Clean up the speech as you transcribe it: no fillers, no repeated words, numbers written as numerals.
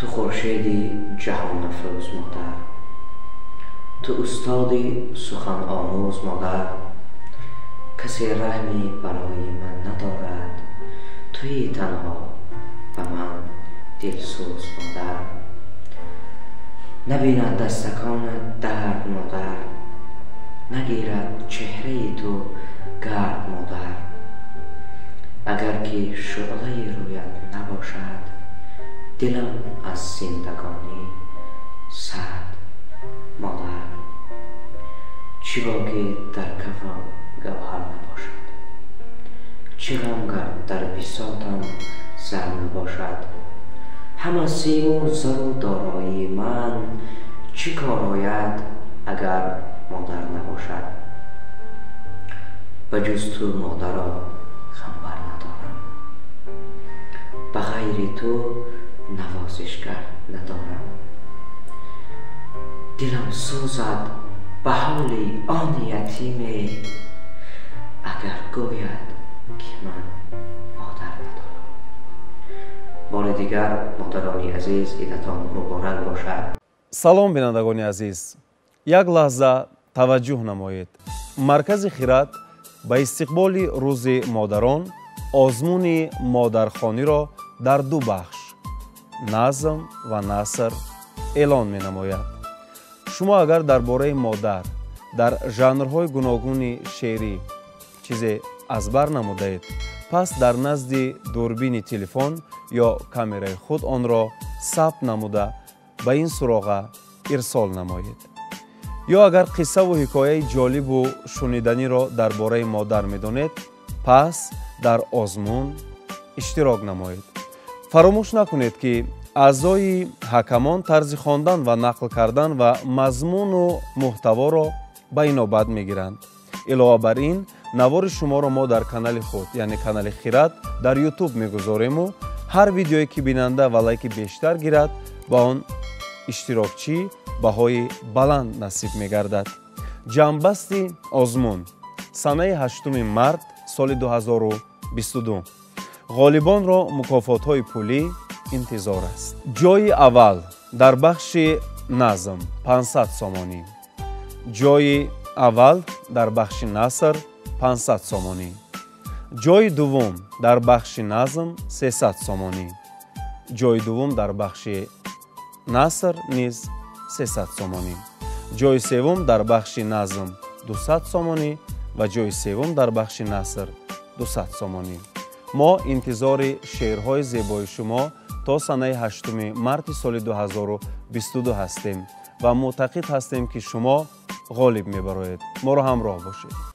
Ту хуршеди ҷаҳонафрӯз, модар, ту устоди суханомӯз, модар. Касе раҳме барои ман надорад, туи танҳо ба ман дилсӯз, модар. Набинад дастаконат дард, модар, нагирад чеҳраи ту гард, модар. Агар ки шӯълаи рӯят набошад, дилам аз зиндагонӣ сард, модар. Чӣ боке дар кафам гавҳар набошад, чӣ ғам гар дар бисотам зар набошад. Ҳама симу зару дороии ман чӣ кор ояд, агар модар набошад? Ба ҷуз ту, модаро, ғамбар надорам, ба ғайри ту навозишгар надорам. Дилам сӯзад ба ҳоли он ятиме, агар гӯяд, ки ман модар надорам. Бори дигар, модарони азиз, идатон муборак бошад. Салом, бинандагони азиз, як лаҳза таваҷҷӯҳ намоед. Маркази «Хирад» ба истиқболи Рӯзи модарон озмуни модархониро дар ду бахш, назм ва наср, эълон менамояд. Шумо агар дар бораи модар дар жанрҳои гуногуни шеърӣ чизе аз бар намудаед, пас дар назди дурбини телефон ё камераи худ онро сабт намуда, ба ин суроға ирсол намоед. Ё агар қиссаву ҳикояи ҷолибу шуниданиро дар бораи модар медонед, пас дар озмун иштирок намоед. Фаромӯш накунед, ки аъзои ҳакамон тарзи хондан ва нақл кардан ва мазмуну муҳтаворо ба инобат мегиранд. Илова бар ин, навори шуморо мо дар канали худ, яъне канали «Хирад» дар Ютуб мегузорему ҳар видеое ки бинанда ва лайки бештар гирад, ба он иштирокчӣ баҳои баланд насиб мегардад. Ҷамъбасти озмун санаи 8 март соли 2022. Ғолибонро мукофотҳои пулӣ интизор аст. Ҷойи аввал дар бахши назм 500 сомонӣ, ҷойи аввал дар бахши наср 500 сомонӣ, ҷойи дуввум дар бахши назм 300 сомонӣ, ҷойи дуввум дар бахши наср низ 300 сомонӣ, ҷойи севум дар бахши назм 200 сомонӣ ва ҷойи севум дар бахши наср 200 сомонӣ. Мо интизори шеърҳои зебои шумо то санаи 8 марти соли 2022 ҳастем ва мӯътақид ҳастем, ки шумо ғолиб мебароед. Моро ҳамроҳ бошед.